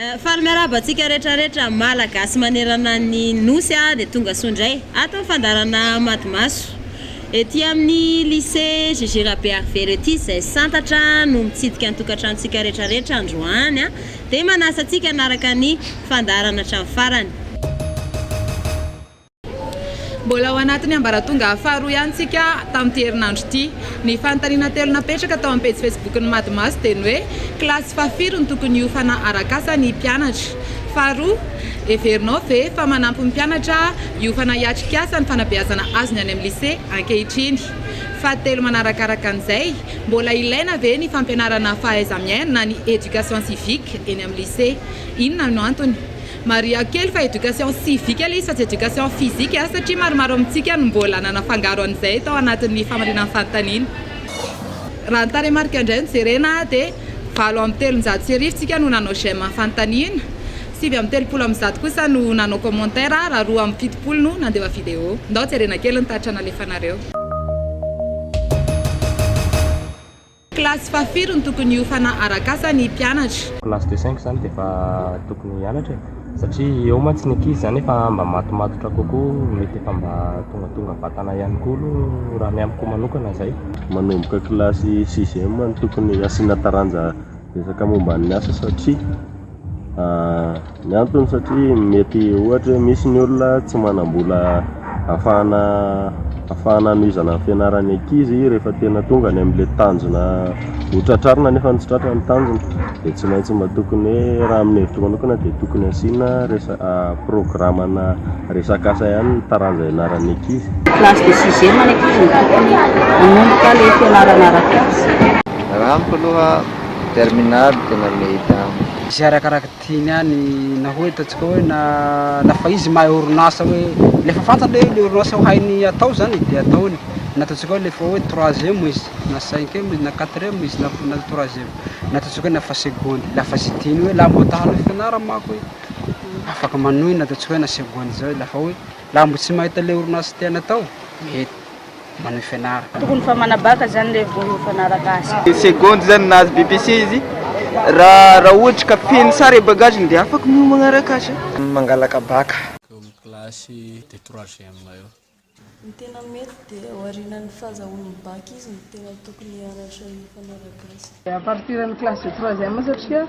Faly miarahaba antsika rehetra rehetra Malagasy manerana ny Nosy dia tonga soa indray ato amin'ny fandaharana Madimaso. Ety amin'ny Lycée GG Rabearivelo ety izay santatra no mitsidika ny tokantranontsika rehetra rehetra androany dia manasa antsika hanaraka ny fandaharana hatramin'ny farany. Mbola ao anatin'ny ambaratonga faharoa ihany isika tamin'ity herinandro ity. Ny fanontaniana telo napetraka tao amin'ny pejy Facebook-n'ny Madimaso dia ny hoe, kilasy fahafiry no tokony hiofana arak'asa ny mpianatra? Faharoa, heverinao ve fa manampy ny mpianatra hiofana hiatrik'asa ny fanabeazana azony any amin'ny lycée ankehitriny? Fahatelo manarakaraka an'izay, mbola ilaina ve ny fampianarana fahaiza-miaina na ny éducation civique eny amin'ny lycée? Inona no antony? Marihako kely fa éducation civique ilay izy fa tsy éducation physique satria maromaro amintsika no mbola nanafangaro an'izay tao anatin'ny famaliana ny fanontaniana. Raha ny tarehimarika indray no jerena dia 338 tsika no nanao j'aime ny fanontaniana, 139 kosa no nanao commentaire raha 72 no nandefa vidéo. Ndao jerena kely ny tatitra nalefanareo. Kilasy fahafiry no tokony hiofana arak'asa ny mpianatra? Classe de cinq zany dia efa tokony hianatra e, satria eo mantsy ny ankizy zany efa mba matomatotra kokoa, mety efa mba tongatonga vatana ihany koa aloha raha ny amiko manokana zay. Manomboka kilasy sixième no tokony asiana taranja resaka momba ny asa satria Ny antony satria mety ohatra hoe misy ny olona tsy manam-bola ahafahana ahafahana hanohizana ny fianaran'ny ankizy rehefa tena tonga any amin'ilay tanjona ho tratrarina nefa tsy tratra ny tanjona dia tsy maintsy mba tokony hoe raha amin'ny hevitro manokana dia tokony asiana resa- programana resak'asa ihany ny taranja ianaran'ny ankizy. Classe de sixième ny ankizy no tokony hanomboka ilay fianarana arak'asa. Raha amiko aloha terminale tena mety amiko. Izay arakaraka tiany ihany na hoe ataontsika hoe na na fa izy mahay orinasa hoe le efa fantany hoe le orinasa ho hainy atao zany de ataony, na ataontsika hoe le efa hoe troisième izy na cinquième izy na quatrième izy na na troisième na ataontsika hoe na fa seconde la fa zay tiany hoe la mbo ta hanohy fianarana manko hoe afaka manohy na ataontsika hoe na seconde zao la fa hoe la mbo tsy mahita le orinasa tiany atao mety. manohy fianarana. Tokony fa mana bac zany le vao mifanaraka asa. Seconde zany nahazo BEPC izy, raha raha ohatra ka feno tsara e bagage-ny dia afaka miomagna arak'asa. Mangalaka bac. Eo amin'ny kilasy de troisième eo. Ny tena mety dia aorianan'ny fahazahoany bac izy no tena tokony hianatra hifanaraka asa. À partir ny classe de troisième satria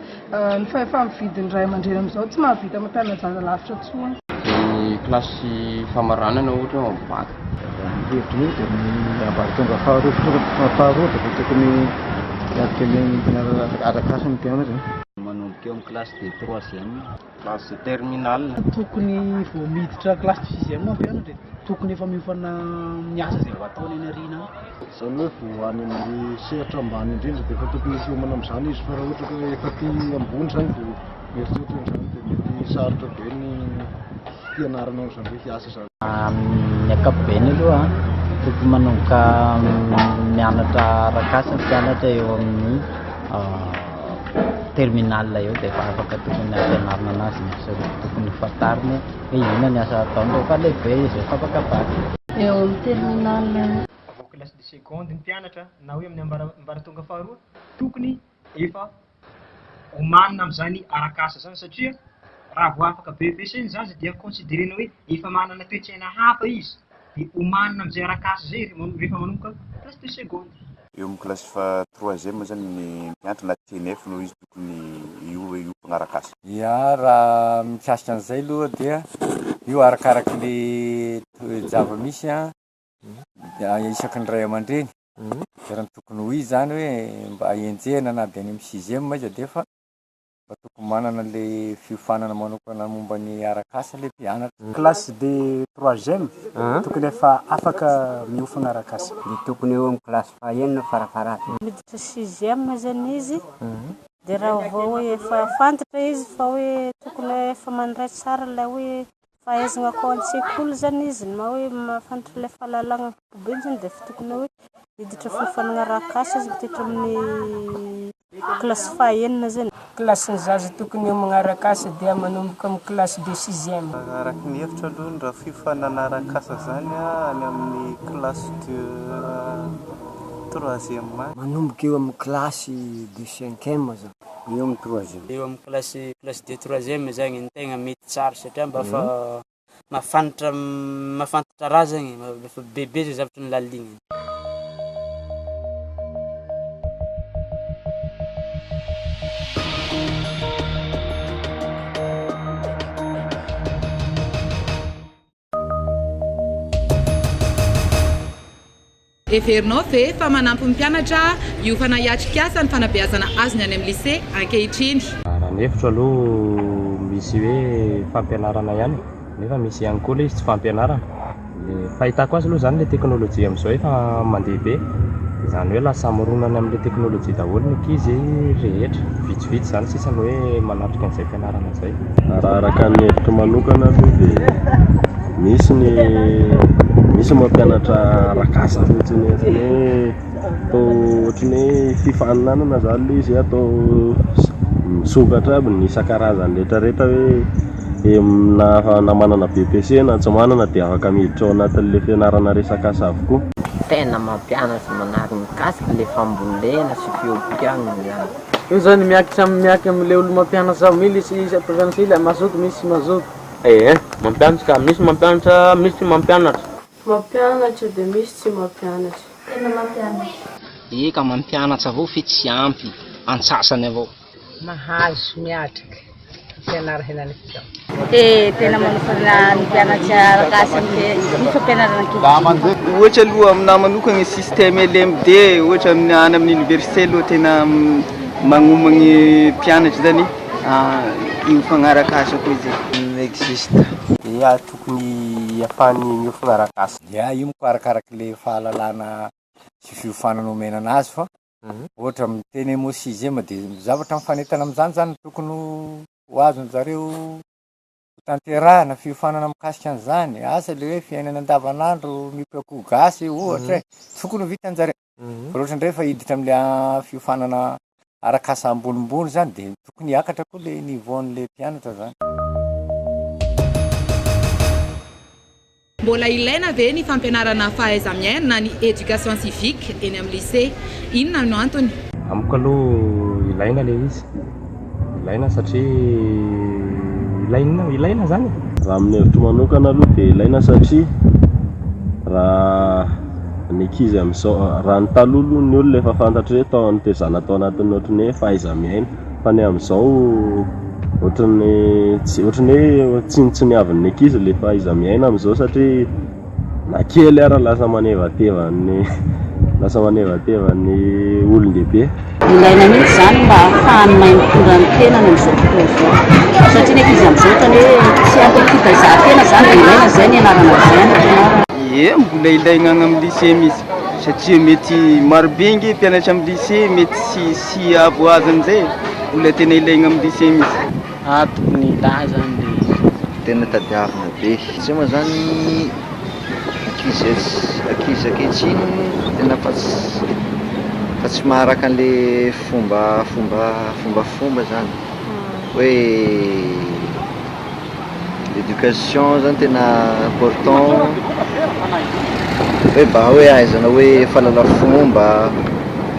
ny fahefa-mividin'ny ray aman-dreny amin'izao tsy mahavita mampianatra zaza lavitra intsony. Ny kilasy famaranana ohatra hoe amin'ny bac. Raha ny hevitro moa dia ny ambaratonga faharoa faharoa dia efa tokony hiatrika ny fianarana arak'asa ny mpianatra. Manomboka eo amin'ny classe de troisième. Classe de terminale. Tokony vao miditra classe de sixième ny mpianatra e, tokony efa miofana amin'ny asa izay ho ataony any aoriana any. Izany hoe vao any amin'ny sehatra ambany indrindra dia efa tokony hiomana amin'izany izy fa raha ohatra ka hoe efa aty ambony izany vao mieritreritra an'izany dia mety sarotra be ny hianarana an'izany hoe hiasa izany. Amin'ny ankapobeny aloha, tokony manomboka mianatra arak'asa ny mpianatra eo amin'ny terminale eo dia efa afaka tokony hampianarina anazy ny asa tokony ho fantariny hoe inona ny asa ataony rehefa lehibe izy, rehefa afaka bac. Eo amin'ny terminale. Vao classe de seconde ny mpianatra na hoe amin'ny ambaratonga faharoa tokony efa omanina amin'izany arak'asa izany satria raha vao afaka BEPC ny zaza dia considerena hoe efa manana toe-tsaina hafa izy dia omanina amin'izay arak'asa izay rehefa manomboka classe de seconde. Eo amin'ny kilasy faha troisième zany ny mpianatra na TNF no izy tokony hiofagna arak'asa. Ya, raha mikasika an'izay aloha dia io arakaraky le toe-java-misy an, isaky ny ray aman-dreny, dia raha ny tokony ho izy zany hoe mba henjehina na dia any amin'ny sixième aiza dia efa Mba tokony manana le fiofanana manokana momba ny arak'asa le mpianatra. Classe de troisième tokony efa afaka miofagna arak'asa. Dia tokony eo amin'ny classe fahaenina farafaharatiny. Miditra sixième zany izy dia raha vao hoe efa fantatra izy fa hoe tokony hoe efa mandray tsara ilay hoe fahaizana akao an-tsekoly zany izy na hoe mahafantatra ilay fahalalana ankapobeny zany dia efa tokony hoe hiditra fiofanana arak'asa izy miditra amin'ny Kilasy fahaenina zany. Kilasin'ny zaza tokony ho magnaraka asa dia manomboka amin'ny classe de sixième. Araka ny hevitro aloha ny raha fiofanana arak'asa zany any amin'ny classe de troisième any. Manomboka eo amin'ny classe de cinquième zany. Eo amin'ny troisième. Eo amin'ny classe classe de troisième zagny no tegna mety tsara satria mba fa mahafantatra mahafantatra raha zagny efa bebe zay zavatra nolaligniny. Heverinao ve fa manampy ny mpianatra hiofana hiatrika asa ny fanabeazana azony any amin'ny lycée ankehitriny? Raha ny hevitro aloha misy hoe fampianarana ihany e, nefa misy ihany koa ilay izy tsy fampianarana. Ny fahitako azy aloha izany ilay teknolojia amin'izao efa mandeha be, dia izany hoe lasa mirona any amin'ilay teknolojia daholo ny ankizy rehetra, vitsivitsy izany sisa no hoe manatrika an'izay fianarana izay. Raha araka ny hevitro manokana aloha dia misy ny misy mampianatra arak'asa fotsiny ohatran'ny hoe atao ohatran'ny hoe fifaninanana zany ilay izy atao misokatra aby ny isan-karazany rehetrarehetra hoe na na manana BEPC na tsy manana dia afaka miditra ao anatin'ilay fianarana resaka asa avokoa. Tena mampianatra manary mikasika le fambolena sy fiompiana zany. Io zany miakitra miaky amle olo mampianatra ao mily sy isa mpampianatra ila mazoto misy tsy mazoto. Ee, mampianatra ka, misy mampianatra misy tsy mampianatra. Mampianatra dia misy tsy mampianatra. Tena mampianatra. Eka mampianatra avao fe tsy ampy, antsasany avao. Mahazo miatrika fianarana henaniky zao. Dia tena manofana ny mpianatra arak'asa ny fampianarana ankehitriny. Ohatra aloha aminahy manokana système LMD ohatra amin'ny any amin'ny université aloha tena magnomagny mpianatra zany hiofagna arak'asa koa izy. Existe. Ya tokony ahafahany miofagna arak'asa. Ya io moko arakarak'le fahalalana sy fiofanana omena anazy fa Ohatra miteny hoe moa sixième dia zavatra mifanentana amin'izany zany no tokony ho azon-jareo ho tanterahina, fiofanana mikasika an'izany, asa le hoe fiainana andavanandro miompy akoho gasy ohatra e, tokony ho vitan-jareo. Fa raha ohatra indray fa hiditra amin'le fiofanana arak'asa ambonimbony zany dia tokony hiakatra koa le niveau-n'le mpianatra zany. Mbola ilaina ve ny fampianarana fahaiza-miaina na ny éducation civique eny amin'ny lycée? Inona no antony? Amiko aloha ilaina ilay izy, ilaina satria ilaina ilaina izany e. Raha amin'ny hevitro manokana aloha dia ilaina satria raha ny ankizy amin'izao, raha ny taloha aloha ny olona efa fantatra hoe tao nitezana tao anatin'ny ohatran'ny hoe fahaiza-miaina fa ny amin'izao Ohatran'ny tsy ohatran'ny hoe tsinontsiniavin'ny ankizy ilay fahaiza-miaina amin'izao satria na kely ara lasa manevateva ny lasa manevateva ny olon-dehibe. Ilaina mihitsy izany mba ahafahany mahay mitondra ny tenany amin'izao fotoana izao satria ny ankizy amin'izao ohatran'ny hoe tsy ampy ny fitaizan-tena izany dia ilaina izay ny ianarana an'izay any am-pianarana. Ie, mbola ilaigna agny amin'ny lycée mihitsy satria mety marobe nge mpianatra amin'ny lycée mety tsy tsy avoaza amizay e, mbola tena ilaigna amin'ny lycée mihitsy. Ah tokony ilahy zany le izy. Tena tadiavina be. Satria moa zany ankizy ankizy ankehitriny tena fa tsy fa tsy maharaka an'le fomba fomba fombafomba zany hoe L'éducation zany tena important hoe mba hoe ahaizana hoe fahalala fomba,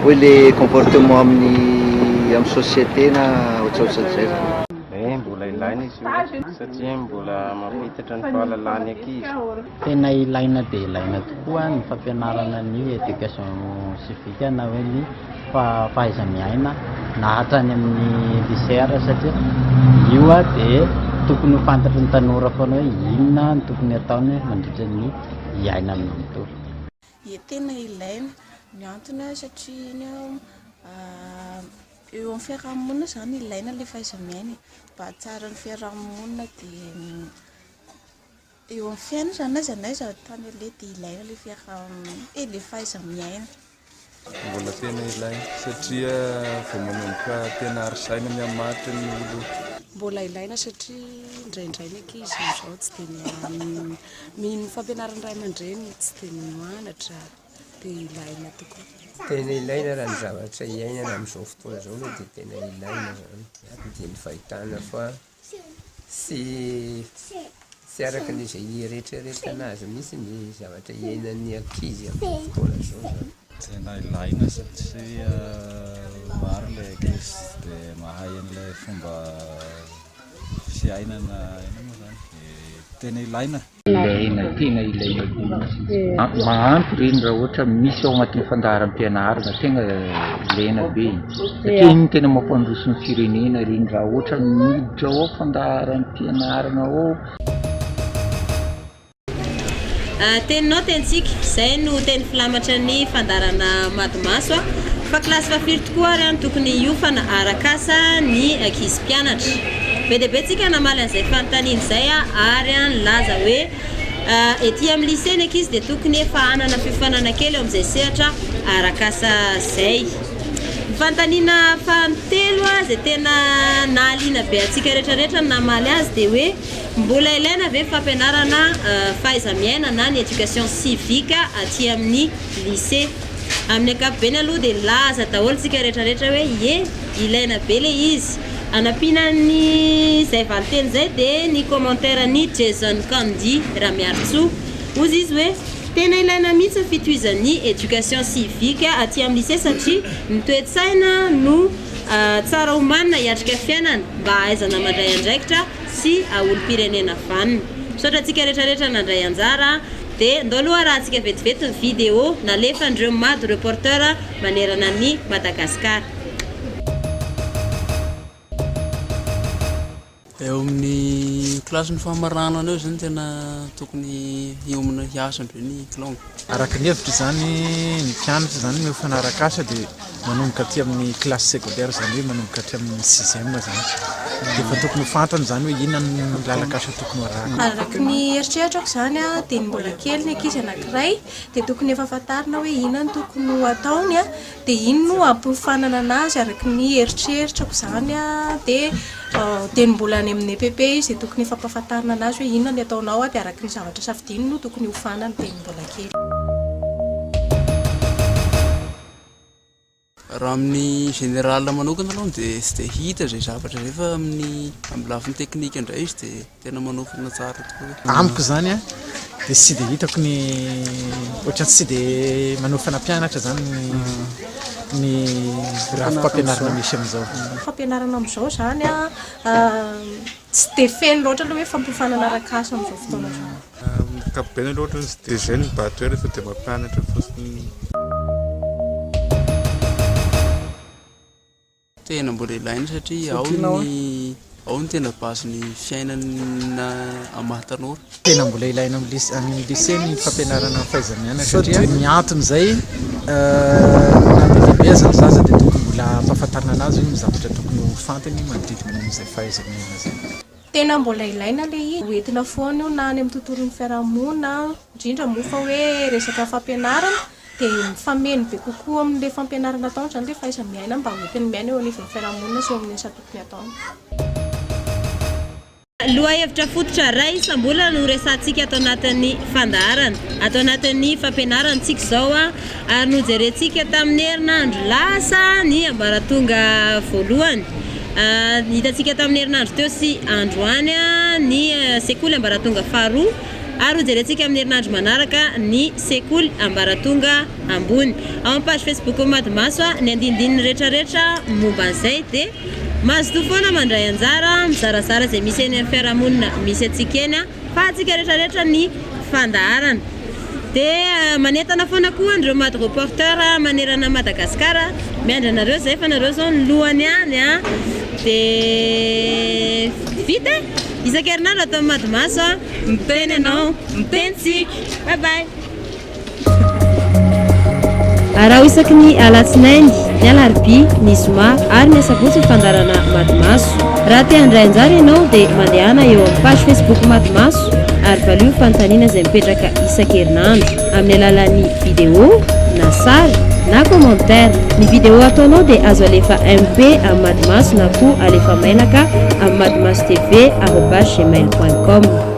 hoe le comportement amin'ny amin'ny société na ohatsohatsan'izay zany. Eh mbola ilaina izy io satria mbola mampitatra ny fahalalan'ny ankizy. Tena ilaina dia ilaina tokoa ny fampianarana ny éducation civique na hoe ny fahaiza-miaina na hatrany amin'ny lycée ara satria io dia tokony ho fantatry ny tanora foana hoe inona no tokony ataony mandritra ny iainany manontolo. Ie tena ilaina, ny antony satria iny eo amin'ny fiaraha-monina izany ilaina ilay fahaiza-miaina e, mba hahatsara ny fiaraha-monina dia eo amin'ny fiainana izany na aiza na aiza tany aleha dia ilaina ilay fiaraha- ilay fahaiza-miaina. Mbola tena ilaina satria vao manomboka tena ary saina mihamaty ny olona. Mbola ilaina satria indraindray ny ankizy amin'izao tsy dia mino ny fampianaran'ny ray aman-dreny, tsy dia mianatra dia ilaina tokoa. Tena ilaina raha ny zavatra iainana amin'izao fotoana izao aloha dia tena ilaina izany, dia ny fahitana fa Tsy tsy araka ny izay nieretreretana azy mihitsy ny zavatra iainan'ny ankizy amin'izao fotoana izao zany. Tena ilaina satria Maro ilay ankizy tsy dia mahay an'ilay fomba fiainana inona moa izany tena ilaina. Ilaina, tena ilaina be mihitsy. Mahampy ireny raha ohatra misy ao anatin'ny fandaharam-pianarana, tena ilaina be iny. Satria iny no tena mampandroso ny firenena ireny raha ohatra miditra ao fandaharam-pianarana ao. Teninao tenintsika, izay no teny filamatra ny fandaharana Madimaso. Fa kilasy fahafiry tokoa ary no tokony hiofana arak'asa ny ankizy mpianatra? Be dia be tsika namaly an'izay fanontaniana izay ary nilaza hoe ety amin'ny lycée ny ankizy dia tokony efa hanana fiofanana kely eo amin'izay sehatra arak'asa izay. Ny fanontaniana fahatelo izay tena nahaliana be antsika rehetrarehetra ny namaly azy dia hoe Mbola ilaina ve fampianarana fahaiza-miaina na ny éducation civique aty amin'ny lycée? Amin'ny ankapobeny aloha dia nilaza daholo tsika rehetra rehetra hoe ie, ilaina be le izy. Anampiana an'izay valinteny izay dia ny commentaire an'i Jason Candy Ramiaritsoa. Hozy izy hoe, tena ilaina mihitsy ny fitohizan'ny éducation civique aty amin'ny lycée satria ny toe-tsaina no tsara omanina hiatrika fiainana mba hahaizana mandray andraikitra sy olom-pirenena vanona. Misaotra antsika rehetra rehetra nandray anjara a! Dia ndao aloha arahantsika vetivety ny vidéo nalefan'ireo Mado Reporter manerana an'i Madagascar. Eo amin'ny kilasin'ny famaranana eo zany tena tokony hiomana hiasa be ny kilonga. Araka ny hevitro izany, ny mpianatra izany miofana arak'asa dia manomboka aty amin'ny classe secondaire izany hoe manomboka hatrany amin'ny sixième izany. Dia efa tokony ho fantany izany hoe inona ny lalan-kasa tokony ho arahina. Araka ny eritreritrako izany dia ny mbola kely ny ankizy anankiray dia tokony efa fantarina hoe inona no tokony ho ataony dia iny no ampiofanana anazy araka ny eritreritrako izany dia dia ny mbola any amin'ny EPP izy dia tokony efa ampahafantarina anazy hoe inona ny ataonao dia araka ny zavatra safidiany no tokony hiofanany dia ny mbola kely. Raha amin'ny général manokana aloha dia tsy dia hita izay zavatra izay fa amin'ny amin'ny lafiny teknika indray izy dia tena manofana tsara tokoa. Amiko izany an, dia tsy dia hitako ny ohatran'ny tsy dia manofana mpianatra izany ny ny rafi-pampianarana misy amin'izao. Fampianarana amin'izao izany an, tsy dia feno loatra ilay hoe fampiofanana arak'asa amin'izao fotoana izao. Amin'ny ankapobeny aloha ohatran'ny tsy dia izay ny batteur fa dia mampianatra fotsiny. Tena mbola ilaina satria ao ny ao ny tena base ny fiainana amin'ny maha tanora. Tena mbola ilaina amin'ny lycée any amin'ny lycée ny fampianarana ny fahaiza-miaina satria ny anton'izay na be dia be aza ny zaza dia tokony mbola ampahafantarina anazy hoe ny zavatra tokony ho fantany manodidina an'izay fahaiza-miaina izay. Tena mbola ilaina ilay izy, ho entina foana io na any amin'ny tontolon'ny fiarahamonina, indrindra moa fa hoe resaka fampianarana dia mifameno be kokoa amin'ilay fampianarana ataony izany ilay fahaiza-miaina mba hoentiny miaina eo anivon'ny fiarahamonina sy eo amin'ny asa tokony hataony. Lohahevitra fototra iray isam-bolana no resahantsika ato anatin'ny fandaharana. Ato anatin'ny fampianarana isika izao ary nojerentsika tamin'ny herinandro lasa ny ambaratonga voalohany. Hitantsika tamin'ny herinandro teo sy androany ny sekoly ambaratonga faharoa ary hojerentsika amin'ny herinandro manaraka ny sekoly ambaratonga ambony. Ao amin'ny page Facebook Madimaso ny andinindininy rehetrarehetra momba an'izay dia mazotoa foana mandray anjara mizarazara izay misy eny amin'ny fiarahamonina misy antsika eny fa antsika rehetrarehetra ny fandaharana. Dia manentana foana koa an'ireo Mad Reporter manerana an'i Madagasikara, miandry anareo izay fa nareo izao ny lohany ihany an! Dia vita e! Isan-kerinandro ato amin'ny Madimaso an! Miteny ianao, miteny tsika! Bye bye! Araho isaky ny alatsinainy, ny alarobia, ny zoma ary ny asabotsy ny fandaharana Madimaso. Raha te handray anjara ianao dia mandehana eo amin'ny page Facebook Madimaso ary valio ny fanontaniana izay mipetraka isan-kerinandro amin'ny alalan'ny vidéo na sary na commentaire. Ny vidéo ataonao dia azo alefa MP amin'ny Madimaso na koa alefa mailaka amin'ny madimasotv arobase gmail point com.